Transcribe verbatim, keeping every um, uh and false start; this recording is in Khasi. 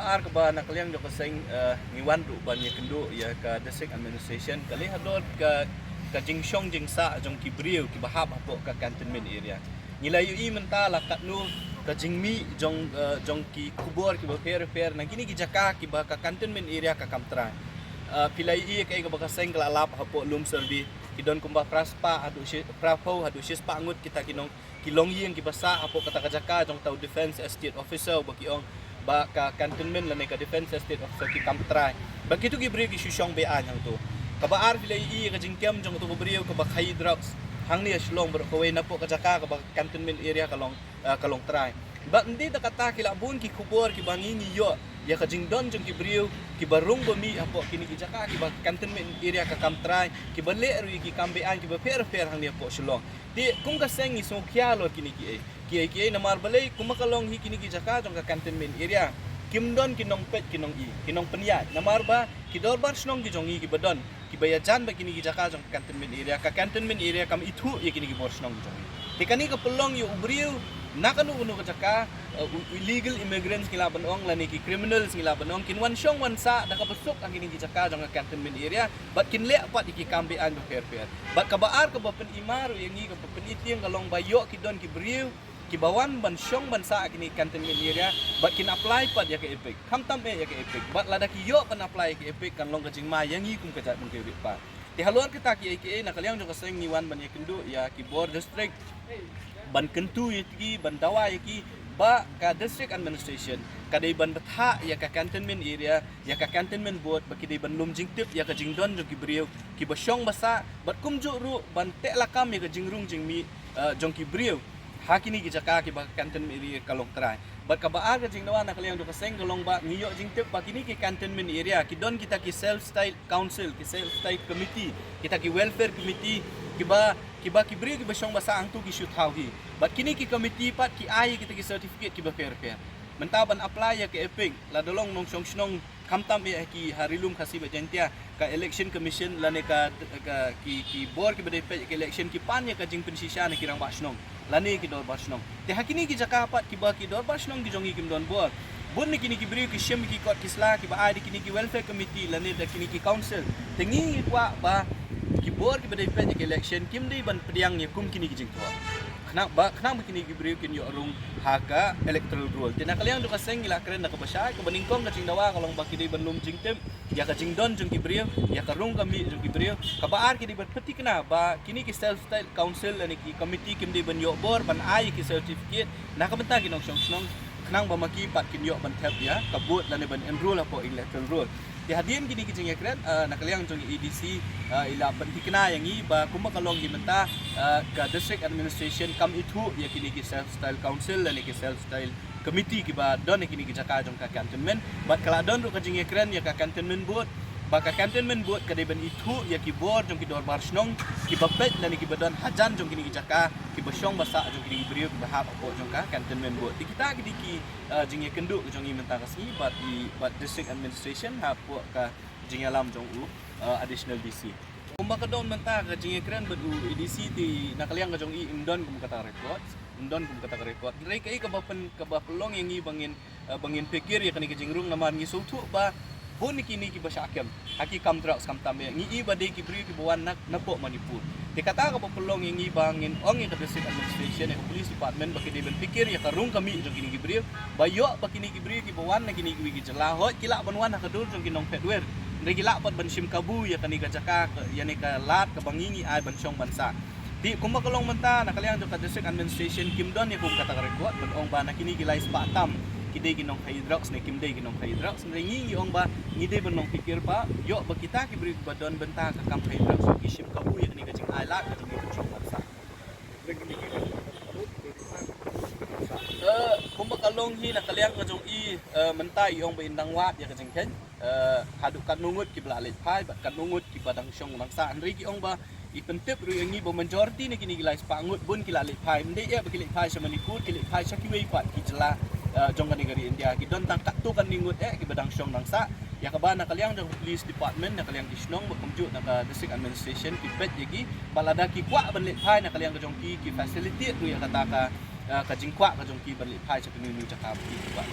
Ar kaba na ka liang jong ka seng, eh, ngi wan ruh ban ïakynduh ïa ka district administration ka leh halor ka, ka jingshong jingsah jong ki briew kiba hap hapoh ka cantonment area. Ngi la ïohi mynta la katno ka jingmih jong, eh, jong ki khubor kiba pher pher na kine ki jaka kiba ka cantonment area ka kam trai. Eh, phi la ïohi kaei kaba ka seng ka la lap hapoh lum survey, ki don kumba phra spah haduh shi, phra phew haduh shi spah ngut kita ki nong, ki longïing kiba sah hapoh kata ka jaka jong uta u defence estate officer ba ki ong ba ka cantonment lane ka defence estate officer ki kam trai. Ba kitu ki briew ki shu shong be-aiñ hangto. Kaba ar phi la ïohi ka jingkem jong uto u briew kaba khaïi drugs hangne ha Shillong baroh kawei napoh ka jaka kaba cantonment area ka long, eh, ka long trai. Bad ym dei tang kata, ki la bun ki khubor kiba ngi ngi ïoh ïa ka jingdon jong ki briew kiba rung ba mih hapoh kine ki jaka kiba cantonment area ka kam trai, kiba leh ruh ïa ki kam be-aiñ kiba pher pher hangne hapoh Shillong. Te kum ka seng ngi sngewkhia halor kine kiei kiei kiei, namar balei, kumba ka long hi kine ki jaka jong ka cantonment area kim don ki nongpeit ki nong-i, ki nongpynïaid, namar ba ki dorbar shnong ki jong ngi kiba don kiba ïajan bad kine ki jaka jong ka cantonment area, ka cantonment area kam ithuh ïa kine ki bor shnong ki jong ngi. Te kane ka pynlong ïa u briew na kano kano ka jaka, uh, u illegal immigrants ngi lah ban ong lane ki criminals ngi lah ban ong, kin wan shong wan sah da kaba suk ha kine ki jaka jong ka cantonment area bad kin leh pat ïa ki kam be-aiñ ba pher pher. Bad kaba ar kaba pynimar ïa ngi, kaba pynitieng ka long ba ïoh ki don ki briew kiba wan ban shong ban sah ha kine ki cantonment area bad kin apply pat ïa ka EPIC. Khamtam eh ïa ka EPIC. Bad lada ki ïoh ban apply ïa ka EPIC kan long ka jingma ïa ngi kum ka jaitbynriew rit pat. Te halor kita kiei kiei na ka liang jong ka seng ngi wan ban ïakynduh ïa ki bor district ban kyntu ïa ki, ban dawa ïa ki ba ka district administration ka dei ban bthah ïa ka cantonment area, ïa ka cantonment board ba ki dei ban lum jingtip ïa ka jingdon jong ki briew kiba shong ba sah bad kumjuh ruh ban teh lakam ïa ka jingrung jingmih, eh, jong ki briew ha kine ki jaka kiba ka cantonment area ka long trai. Bad kaba ar ka jingdawa na ka liang jong ka seng ka long ba ngi ïoh jingtip ba kine ki cantonment area ki don kita ki self style council, ki self style committee, kita ki welfare committee kiba, kiba ki briew kiba shong ba sah hangto ki shu thaw hi. Bad kine ki committee pat ki ai kita ki certificate kiba pher pher. Mynta ban apply ïa ka EPIC, lada long nongshong shnong khamtam eh ha ki, ha Ri Lum Khasi bad Jaiñtia, ka Election Commission lane ka, ka ki, ki bor kiba dei peit ïa ka election ki pan ïa ka jingpynshisha na ki rangbah shnong lane ki dorbar shnong. Te ha kine ki jaka pat kiba ki dorbar shnong ki jong ngi kim don bor, bun na kine ki briew ki shim ki kot ki sla kiba ai da kine ki welfare committee lane da kine ki council. Te ngi ngi kwah ba ki bor kiba dei peit ïa ka election kim dei ban pdiang ïa kum kine ki jingthoh. Khnang ba, khnang ba kine ki briew kin ïoh rung ha ka electoral roll. Te na ka liang jong ka seng ngi la kren da kaba shai, kaba nyngkong ka jingdawa ka long ba ki dei ban lum jingtip ïa ka jingdon jong ki briew, ïa ka rung ka mih jong ki briew. Kaba ar ki dei ban pynthikna ba kine ki self style council lane ki committee kim dei ban ïoh bor ban ai ki certificate na ka bynta ki nongshong shnong, khnang ba ma ki pat kin ïoh ban thep ïa ka vote lane ban enroll hapoh electoral roll. Te hadien kine ki jingïakren, eh, na ka liang jong i ADC, eh, i la pynthikna ïa ngi ba kumba ka long hi mynta, eh, ka district administration kam ithuh ïa kine ki self style council lane ki self style committee kiba don ha kine ki jaka jong ka cantonment. Bad ka la don ruh ka jingïakren ïa ka cantonment board ba ka cantonment board ka dei ban ithuh ïa ki bor jong ki dorbar shnong kiba peit lane kiba don hajan jong kine ki jaka kiba shong ba sah jong kine ki briew kiba hap hapoh jong ka cantonment board. Te kita ki dei ki, eh, jingïakynduh jong ngi mynta ka sngi bad i, bad district administration hapoh ka jingïalam jong u, eh, additional DC. Kumba ka don mynta ka jingïakren bad u ADC, te na ka liang ka jong i ym don kum kata ka record, ym don kum kata ka record. Hynrei kaei kaba pyn, kaba pynlong ïa ngi ba ngin, eh, ba ngin phikir ïa kane ka jingrung namar ngi sngewthuh ba bun na kine kiba shah kem ha ki kam drugs kam tam eh, ngi i ba dei ki briew kiba wan na, napoh Manipur. Te kata kaba pynlong ïa ngi ba ngin ong ïa ka district administration, ïa ka police department ba ki dei ban phikir ïa ka rung ka mih jong kine ki briew, ba ïoh ba kine ki briew kiba wan na kine kiwei ki jylla, hooid ki lah ban wan ha ka dur jong ki nongphet wer, hynrei ki lah pat ban shim kabu ïa kane ka jaka, ïa kane ka lad kaba ngi ngi ai ban shong ban sah. Te kumba ka long mynta na ka liang jong ka district administration kim don ïa kum kata ka record ban ong ba na kine ki lai spah tam ki dei ki nongkhaïi drugs ne kim dei ki nongkhaïi drugs, hynrei ngi ngi ong ba ngi dei ban long phikir ba ïoh ba kita ki briew kiba don bynta ka kam khaïi drugs ki shim kabu ïa kane ka jingai lad ka jong ki ban shong ban sah. Eh, kumba ka long hi na ka liang ka jong i, eh, mynta i ong ba in dang wad ïa ka jingkheiñ, eh, haduh katno ngut kiba la leit phai bad katno ngut kiba dang shong dang sah, hynrei ki ong ba i pyntip ruh ïa ngi ba majority na kine ki lai spah ngut bun ki la leit phai. Ym dei eh ba ki leit phai sha Manipur, ki leit phai sha kiwei pat ki jylla, eh, jong kane ka ri India. Ki don tang katto katne ngut eh kiba dang shong dang sah. Ïa kaba na ka liang jong ka police department, na ka liang ki shnong bad kumjuh na ka district administration ki peit ïa ki ba lada ki kwah ban leit phai na ka liang ka jong ki, ki facilitate ruh ïa kata ka, eh, ka jingkwah ka jong ki ban leit phai sha kane ka jaka ba ki kwah.